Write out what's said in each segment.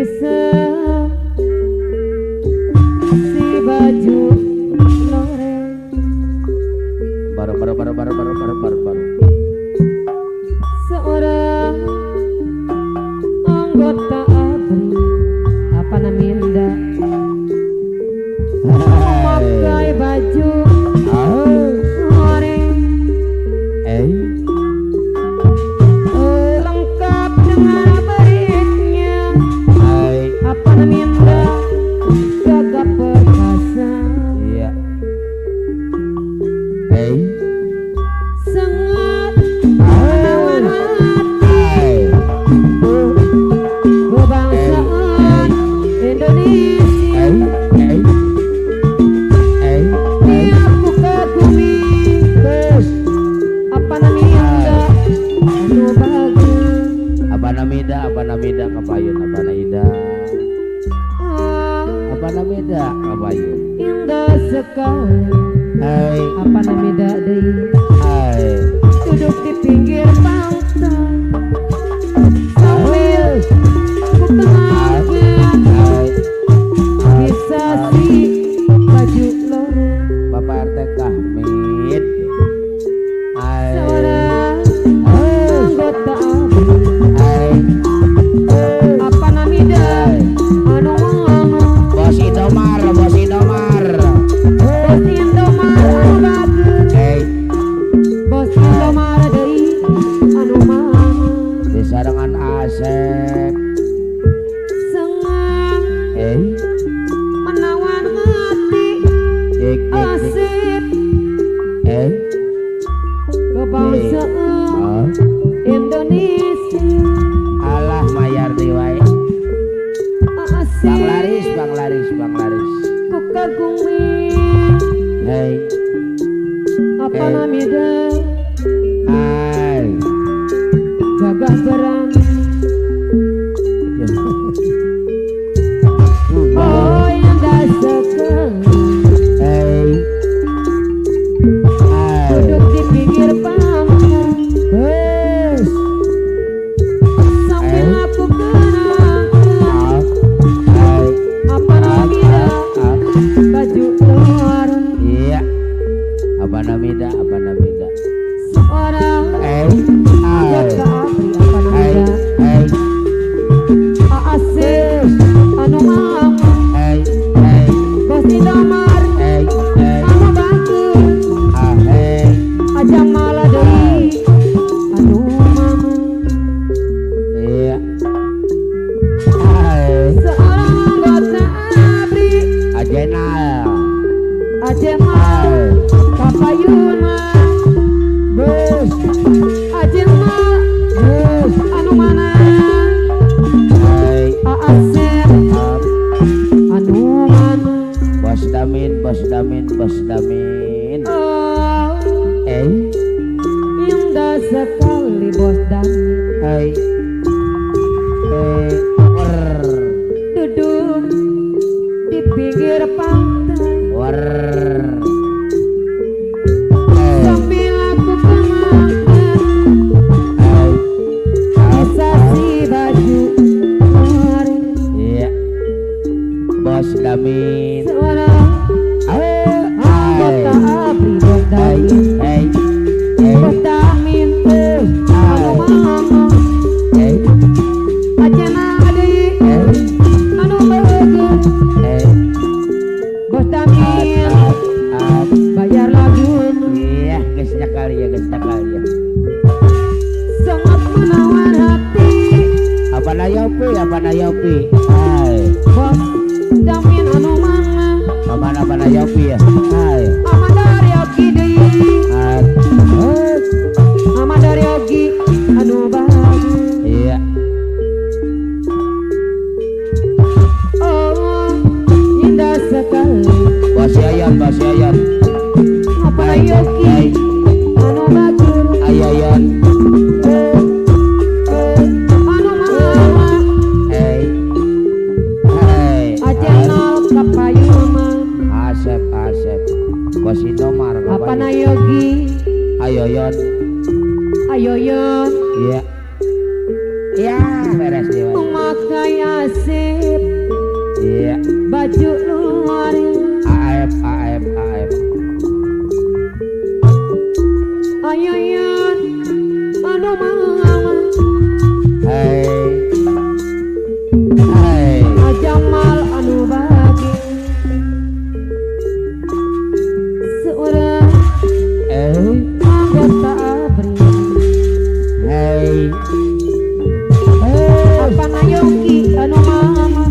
Bisa si baju loreng baru baru baru baru baru baru baru baru seorang anggota ABRI apa namanya memakai baju loreng lengkap dengan barisnya apa namanya gagah perkasa. Iya. Sangat menawan hati kebangsaan Indonesia. Aku kagumi apa namanya anu bagus. Apa namida, apa namida kapayun, apa naida, apa namida kapayun. Indah sekali. Apa namida deui. Duduk di pinggir pantai sambil ku kenangkan bisa si baju loreng. Bapak RT Kahmid. Seorang anggota ABRI apa namida anu mama. Bos Indomar, Bos Indomar, Bos Indomar anu bagus. Bos Indomar deui anu mama. Disarengan Asep. Sengang menawan hati Asep kebangsaan Indonesia. Alah mayar deui wae. Bang Laris, Bang Laris, Bang Laris. Ku kagumi. Apa namida gagah berani. Oh indah sekali. Duduk di pinggir pantai sambil aku kenangkan apa namida baju loreng. Iya. Apa namida, apa namida. Seorang anggota ABRI apa namida Asep anu mama. Bos Indomar anu bagus. Ajang malah deui anu mama. Iya. Seorang anggota ABRI Ajenal, Ajenal kapayuna. Bos Ajenal anu mana. Asep anu mana. Bos Damin, Bos Damin, Bos Damin. Oh, indah sekali Bos Damin. Duduk di pinggir pantai sambil aku kenangkan bisa si baju loreng. Iya. Bos Damin. Seorang anggota ABRI Bos Damin. Bos Damin anu mama. Ajena deui anu bagus. Bos Damin bayar lagu. Iya, geus nyakal ya, geus nyakal ya. Sangat menawan hati. Apa nayopi, apa nayopi. Bos Damin anu mana. Mana apa nayopi ya. Ama dari Yogi deui. Ama dari Yogi anu bagus. Iya. Oh, indah sekali. Bos Yayan, Bos Yayan. Apa Yogi anu bagus. Ayoyon. Anu mama. Ajenal kapayuna. Asep, Asep. Bos Indomar. Apa nayogi. Ayoyon. Ayoyon. Iya. Ya, beres deui. Memakai AC. Iya. Baju luar. AF AF AF. Ayoyon anu mama. Hey. Hey. Ajamal anu bagi. Seorang anggota ABRI. Hey. Apa nayoki anu mama.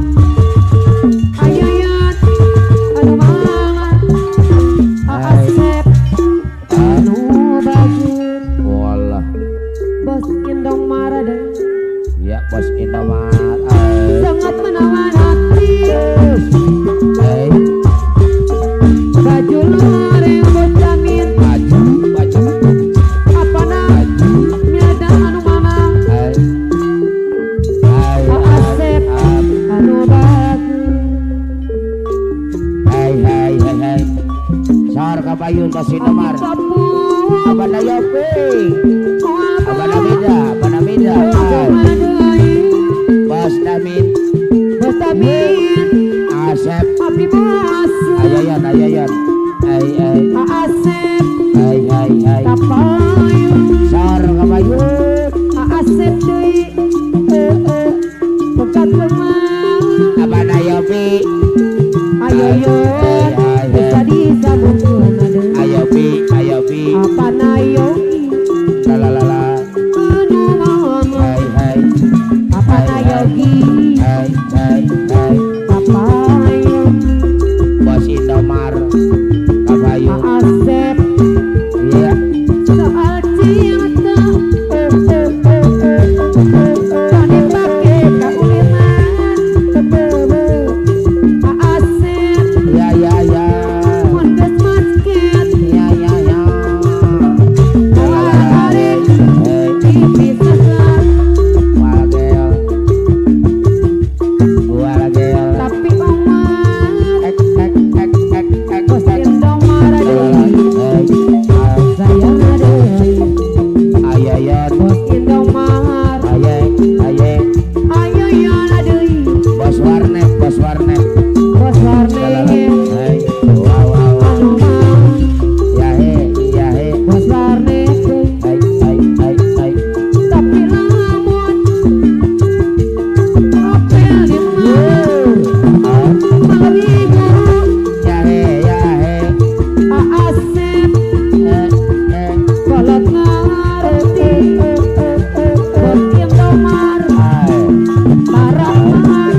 Ayoyon anu mama. Asep anu bagus. Walah. Bos Indomaret. Ya bos Indomaret. Sangat menawan hati. Hey. Baju luar yang bocamin. Baju, baju. Apa Baju. Milda anu mama. Hey. Hey. Asep anu bagus. Hey hey hey hey. Sor kapayun bos Indomaret. Apa nayoki? Apa namida? Apa namida? Bos Damin. Bos Damin. Asep. Abdi bos. Ayoyon ayoyon. Hey hey. Asep. Hey hey hey. Kapayun. Sor kapayun. Asep deui. Pekat lemah. Apa nayopi? Ayoyon. Bisa disambungkeun deui. Ayo pi, ayo pi. Apa nayoki? La la la la. Anu mama. Hai hai. Apa nayoki? Hai hai hai. Apa nayoki? Bos Indomar. Kabayu. Asep. Iya. Soal cinta. Tadi pake kaulinan. Asep. Ya ya ya. Mun geus masket. Ya ya ya. Moal arek Hey. dipisahan. Walagel. Walagel. Tapi omat. Ek ek ek ek ek. Bos Indomaret deui. Hey. Sayang deui. Ayoyon. Bos Indomaret. Aye aye. Ayoyon deui. Bos warnet, bos warnet. Bos warnet. Hey. Wow wow. Anu mah. Ya he, ya he. Bos warnet deui. Hai hai hai hai. Tapi lamun apel di mana Ah, malebih guru ya he, ya he. Asep Eh, eh. kolot ngarti. Bos Indomar Hai. parah.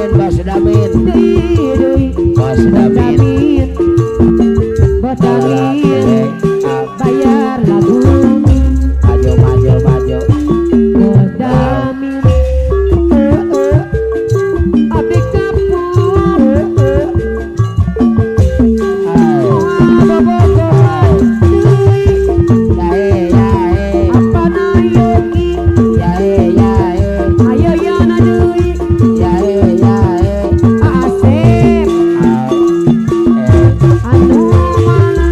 Damin, Bos Damin. Bos Damin. Bos Damin. Bayar lagu. Maju maju maju. Bos Damin. Abdi kapur. Bobogohan deui. Apa nayoki? Ayo yana deui. Asep. Anu mana?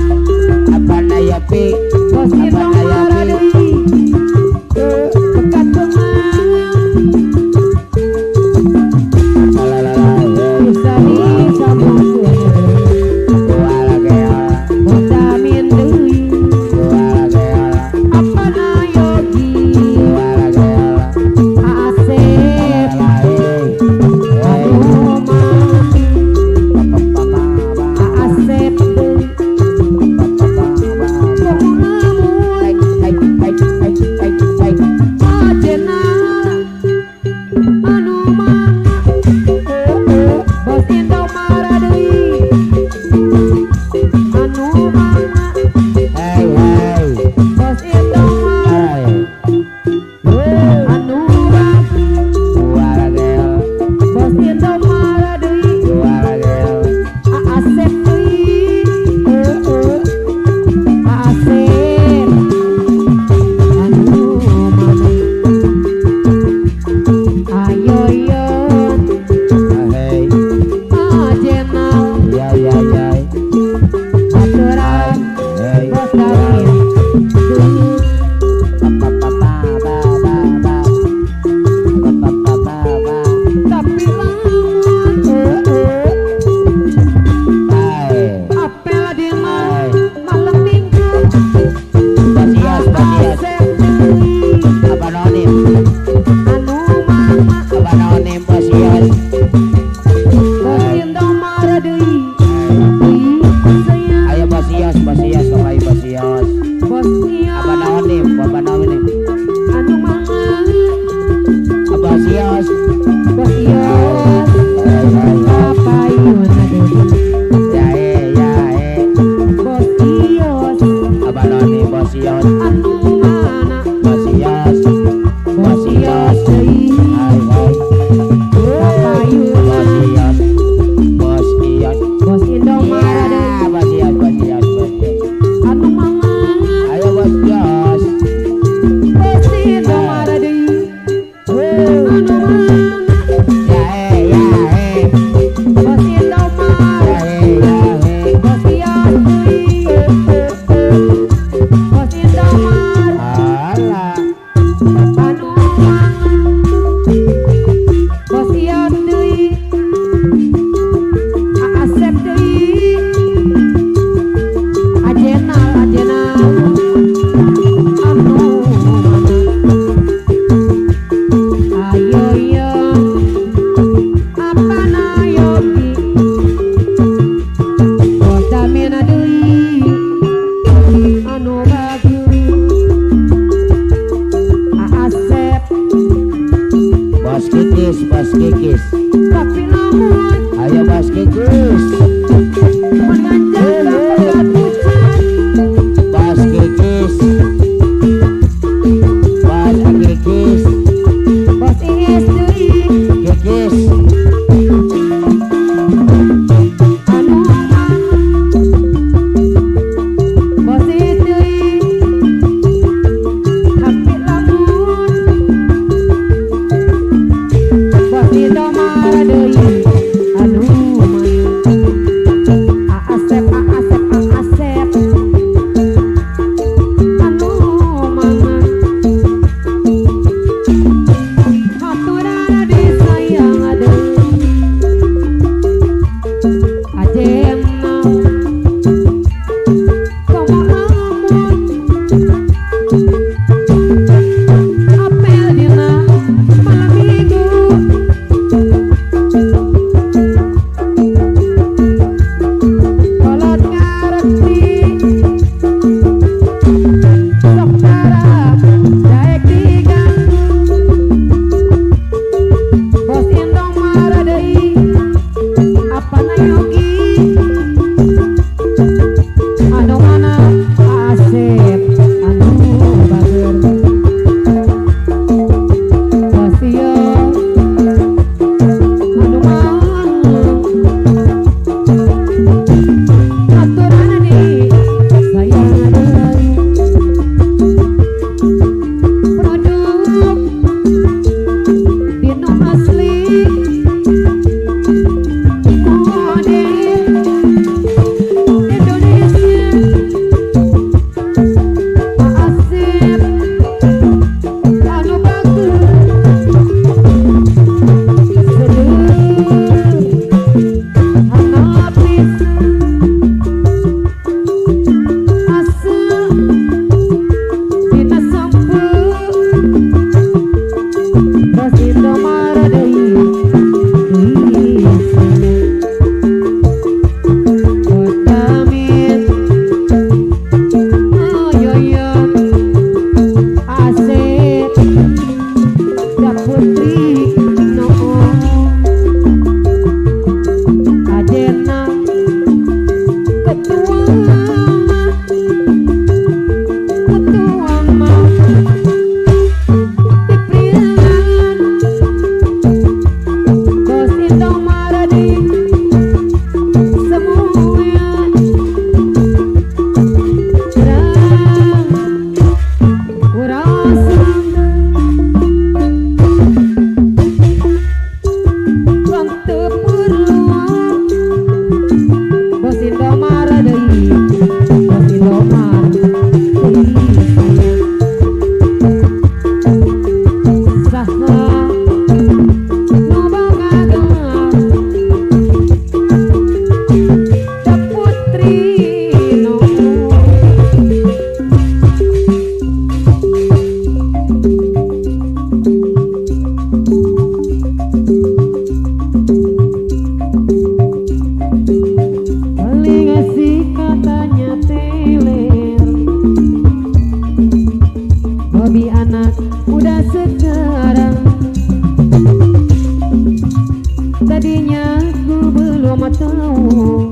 Tadinya aku belum tahu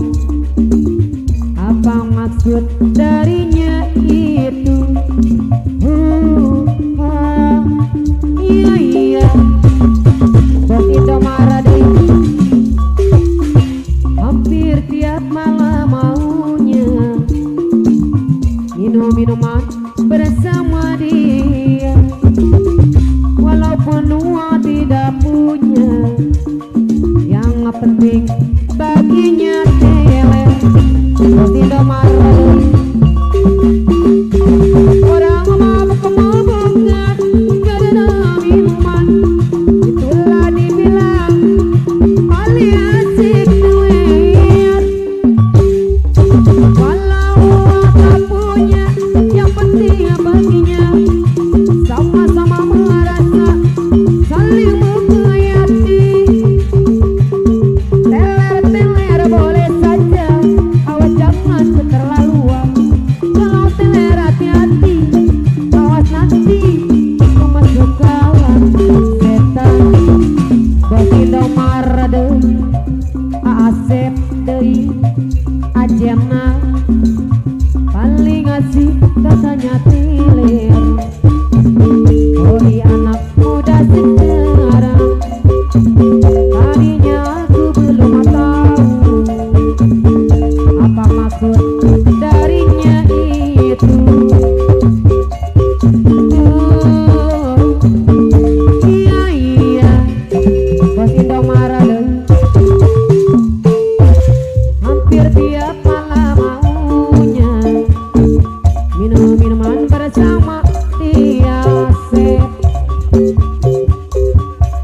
apa maksud darinya itu. Iya iya, Bos Indomar deh, hampir tiap malam maunya minum minuman bersama dia. Walaupun uang tidak punya, yang penting baginya teler. Bos Indomar, orang mabuk-mabukan karena minuman, itulah dibilang paling asik duit. Walau uang tak punya, yang penting baginya sama-sama merasa saling menghayati. Teler-teler boleh saja, awas jangan keterlaluan. Kalau teler hati-hati, awas nanti kemasukan setan. Bos Indomar deh, Asep deui, Ajemna paling asik katanya tilir. Oi anak muda sekarang, tadinya aku belum tahu apa maksud darinya itu. Oh, iya iya, Bos Indomar deh, hampir tiap malam maunya minum minuman bersama dia.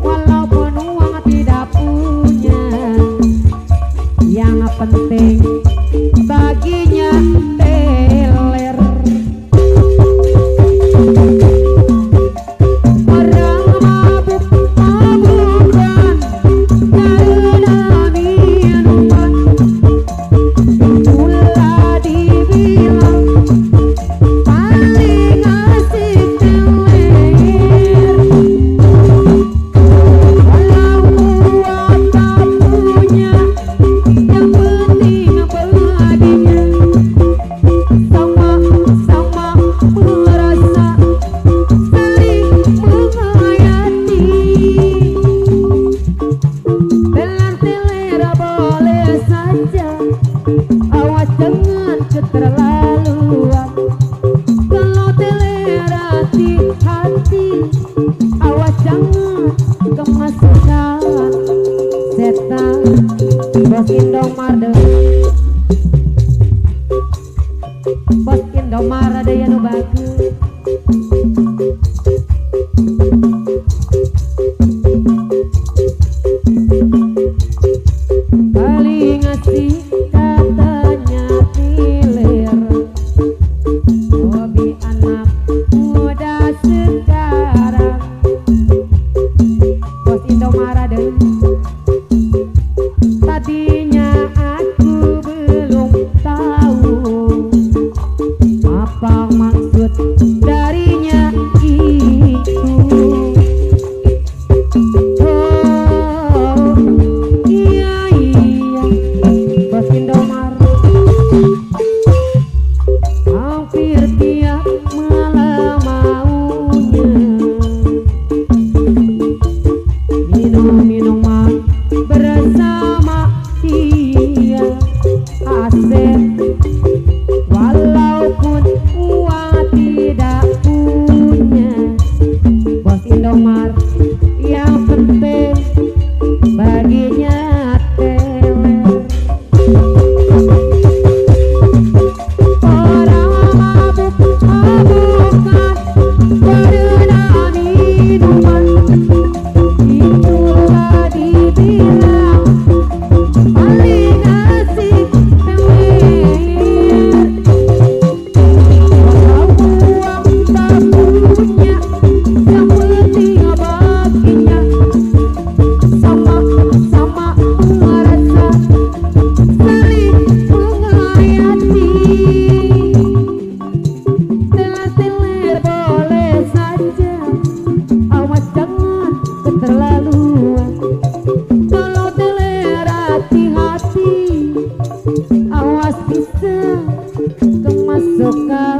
Walaupun uang tidak punya, yang penting baginya teler. Orang mabuk-mabukan karena minuman, itulah dibilang paling asik teler. Walau uang tak punya, yang penting baginya sama-sama merasa saling menghayati. Teler-teler boleh saja, awas jangan keterlaluan. Kalau teler hati-hati, awas jangan kemasukan setan. Bos Indomar deh, Bos Indomar ada yang bagus. Paling asik katanya tilir, hobi anak muda sekarang. Bos Indomar deh, tadinya aku belum tahu apa maksud darinya itu. Oh iya iya, Bos Indomar, hampir tiap malam maunya minum minuman bersama dia. Asep, walaupun uang tidak punya, Bos Indomar yang penting baginya teler. Orang mabuk-mabukan karena minuman, itulah dibilang Kemasukan.